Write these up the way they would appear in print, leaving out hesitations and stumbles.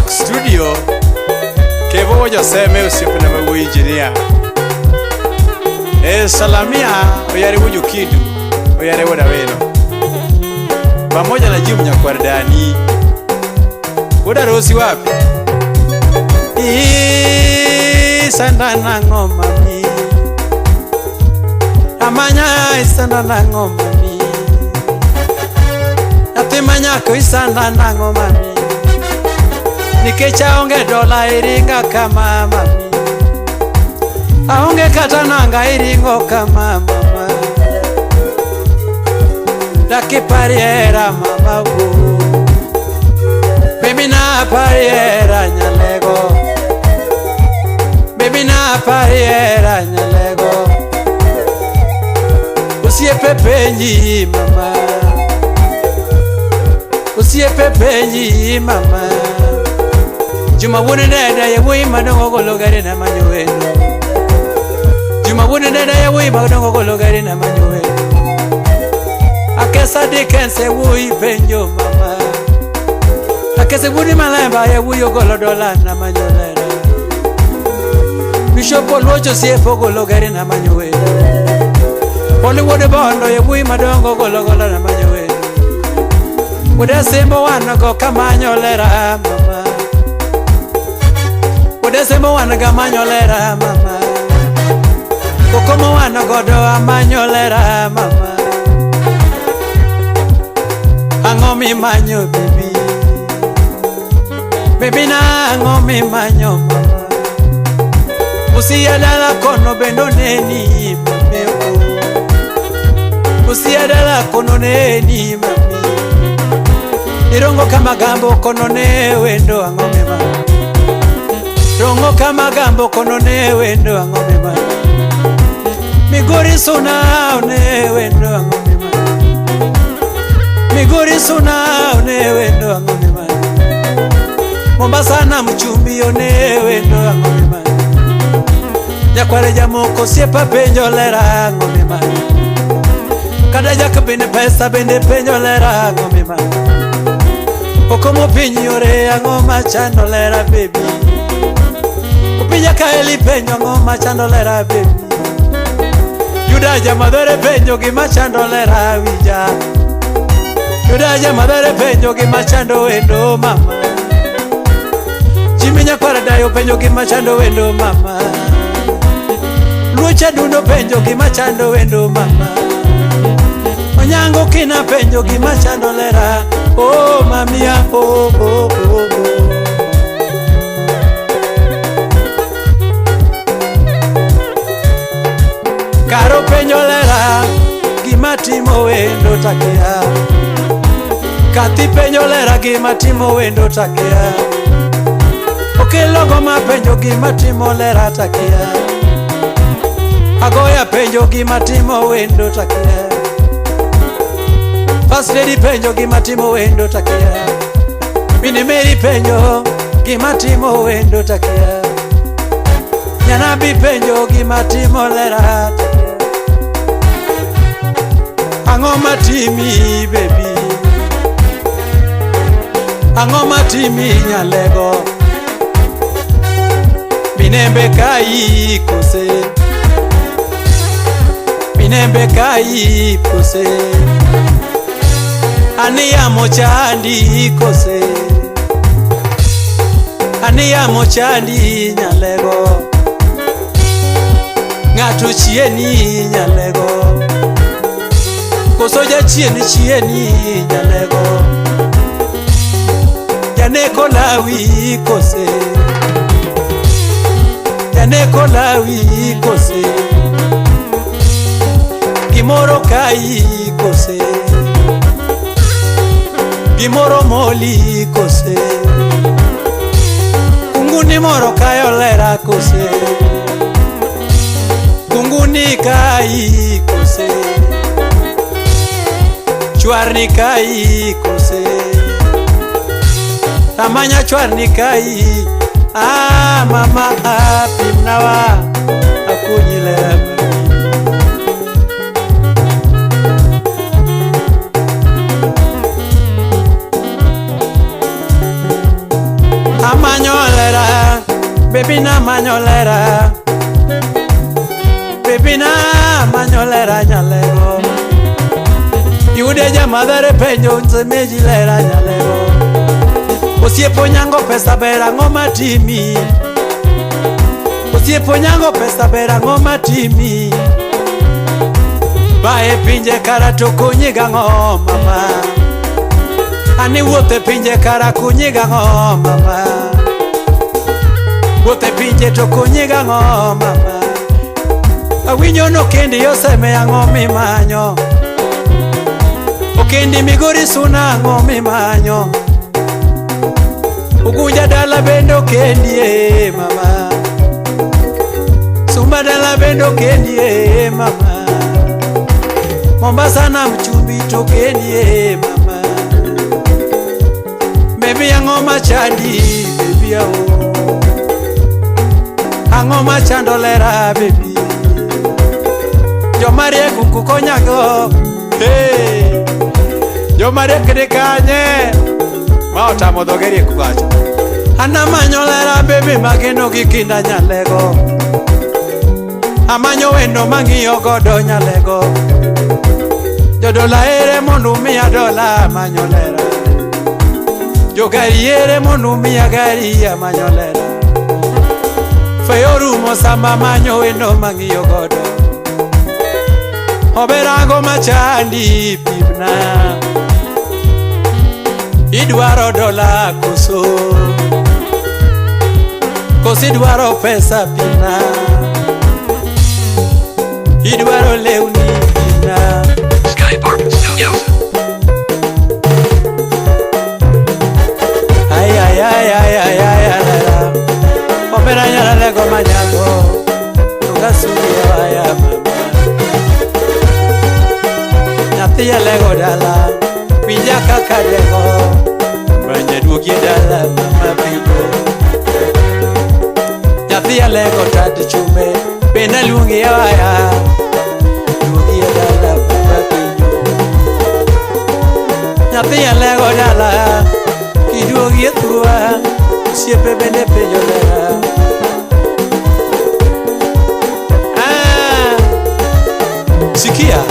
Coke Studio. Kevo Joseme osiepna ma wuoyi engineer. E Salamia oyare wujo Kindu, oyare wuod Awino. Pamoja na Jim Nyakwar Dani. Wuod Arosi wapi? Isanda nang'o mami? Amanya isanda nang'o mami? Nyathi manyako isanda nang'o mami? Nikech aonge dola iringa kama mami. Aonge kata nanga iringo kama mama. Dakipariera mama wo. Baby na pariera nyalego. Baby na pariera nyalego. Osiepe penji mama. Osiepe penji mama. Juma wuon dada yawuoyi madongo golo gari na manyo wendo. Juma wuon dada yawuoyi madongo golo gari na manyo wendo. Akesa Dickens wuoyi penjo mama. Akese wuodi malemba yawuoyi ogolo dola na manyo lera. Bishop Oluoch osiepo ogolo gari na manyo wendo. Poli wuod Bondo yawuoyi madongo golo golo na manyo wendo. Wuod Asembo wan go kamanyo lera mama. Wuod Asembo wan ga manyo lera mama. Kokomo wan godo amanyo lera mama. Ang'o mimanyo baby? Baby na ang'o mimanyo mama? Usia dala kono bendo neni mami o. Usia dala kono neni mami. Irongo kama gambo kono ne wendo ang'o mimanyo? Rongo kama gambo kono ne wendo ang'o mimanyo? Migori suna ne wendo ang'o mimanyo? Migori suna ne wendo ang'o mimanyo? Mombasa na mchumbi one wendo ang'o mimanyo? Nyakware jamoko osiepa penjo lera ang'o mimanyo? Kata jak bende pesa bende penjo lera ang'o mimanyo? Okomo piny yore ang'o machando lera baby? Opija kaeli penjo ang'o machando lera baby? Yuda jamadhere penjo gima chando lera winja. Yuda jamadhere penjo gima chando wendo mama. Jimmy Nyakwar dayo penjo gima chando wendo mama. Luocha dundo penjo gima chando wendo mama. Onyango kina penjo gima chando lera. Oh mamia oh oh oh oh. Karo penjo lera gima timo wendo takia. Kathi penjo lera gima timo wendo takia. Okelo goma penjo gima timo lera takia. Agoya penjo gima timo wendo takia. First lady penjo gima timo wendo takia. Mini Mary penjo gima timo wendo takia. Nyanabi penjo gima timo lera takia. Ang'o matimi baby? Ang'o matimi nyalego? Minembe kai kose. Minembe kai kose. Ani yamo chandi kose. Ani yamo chandi nyalego. Ng'ato chieni nyalego. Koso jachieni chieni nyalego. Janeko lawi kose. Janeko lawi kose. Gimoro kai kose. Gimoro moli kose. Kunguni moro kayo lera kose. Kunguni kai kose. Chwarni kai kose. Tamanya chwarni kai. Ah mama apimnawa akunyilera. manyo lera. Baby na manyo lera nyalego. Yude jamadhare penjo msemeji lera nyalego. Osiepo nyango pesa ber ang'o matimi. Osiepo nyango pesa ber ang'o matimi. Bae pinje kara to konyi gang'o mama. Ani wuoth e pinje kara konyi gang'o mama. Wuoth e pinje to konyi gang'o mama. Awinjo no kendi oseme ang'o mimanyo. Okendi Migori suna ang'o mimanyo. Ugunja dala bende okendi e mama. Sumba dala bende okendi e mama. Mombasa na mchumbi to okendi e mama. Baby ang'o machandi baby ao. Ang'o machando lera baby. Joma riek kukonyago. Hey. Joma riek ni kanye. Ma otamo dhoge riek wacho. An amanyo lera baby mageno gi kinda nyalego. Amanyo wendo mang'iyo godo nyalego. Jodola ere mondo umiya dola amanyo lera. Jogari ere mondo umiya gari amanyo lera. Feyo rumo sama amanyo wendo mang'iyo godo. Oberango machandi pimna. Idwaro dola koso. Koso idwaro pesa pimna. Idwaro lewni pimna. Sky Park Studios. Ay ay ay ay ay ay ay ay. Omera nyala lego manyago. Tungasuye waya mama. Nyathi alego dala. Winja kaka dego. Manya duogi dala mama bibo. Nyathi alego tat chumbe. Bende luongi waya. Duogi dala mama bibo. Nyathi alego dala. Kiduogi e thurwa. Osiepe bende penjo lera. Ah, sikia.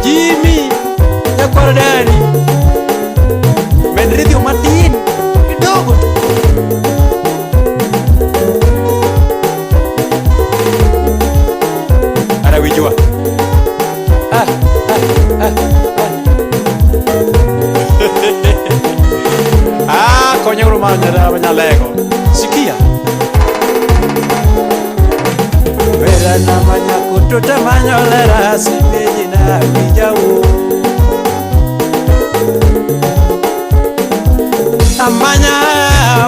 Jimmy nyakwar dani. Med ridhio matin kidogo tu. Anawijua. Ah, ah, ah, ah. Ah, konyo uru manyalego. Sikia. Wera na manyakututa manyolera simeji na wijau. Amanya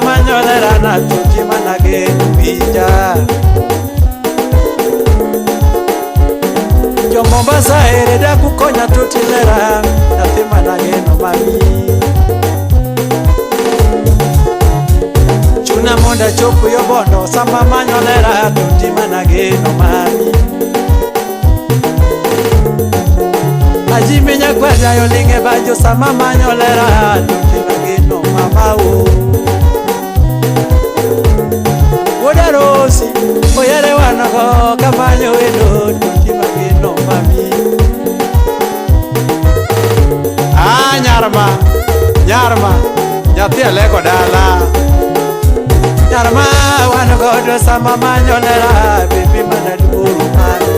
manyolera na tuti manage wija. Jo Mombasa ere da kukonya tutilera nyathi manageno mami. Chuna monda chopo yo bondo sama manyolera tuti manageno mami. Ajimi nyakwenda yo linge bajo sama manyolera tuti mageno mama o. Woda Rosi oyere wanogo kamanyo wendo tuti mageno mami. Ah nyarma nyarma nyathi alego dala. Nyarma wanogo sama manyolera baby manaduoro mami.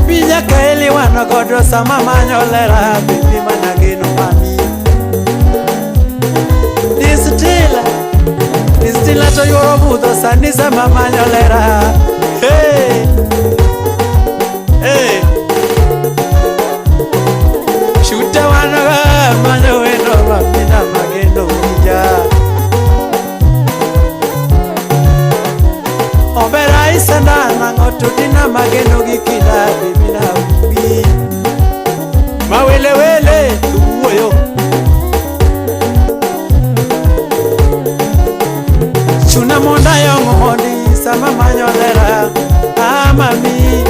Pinya kaeli wanogo sama manyolera baby manageno mami. Distila distila to yoro budho sani sama manyolera. Hey hey. Shuta wanogo manyo wendo mami na mageno wija. Obera isanda nango tutina mageno gi kinda baby na ubi. Mawelewele tuwuoyo. Chuna monda yongo mondi sama manyolera amami.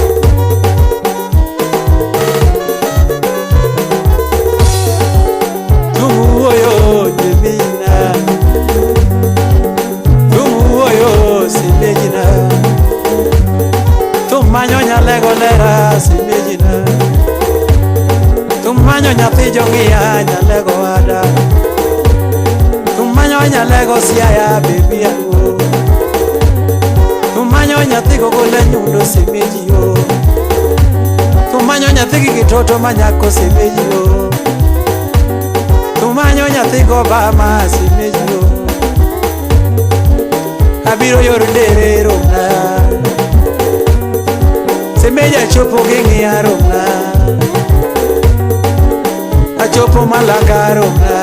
Tumanyo nyathi jong'iya nyalego ada. Tumanyo nyalego siaya bebi aluo. Tumanyo nyathi gogole nyundo semeji yo. Tumanyo nyathi gi kitoto manyako semeji yo. Tumanyo nyathi go bama semeji yo. Abiro yor dere romna. Semeji achopo gi ng'iya romna. Achopo Malanga romna.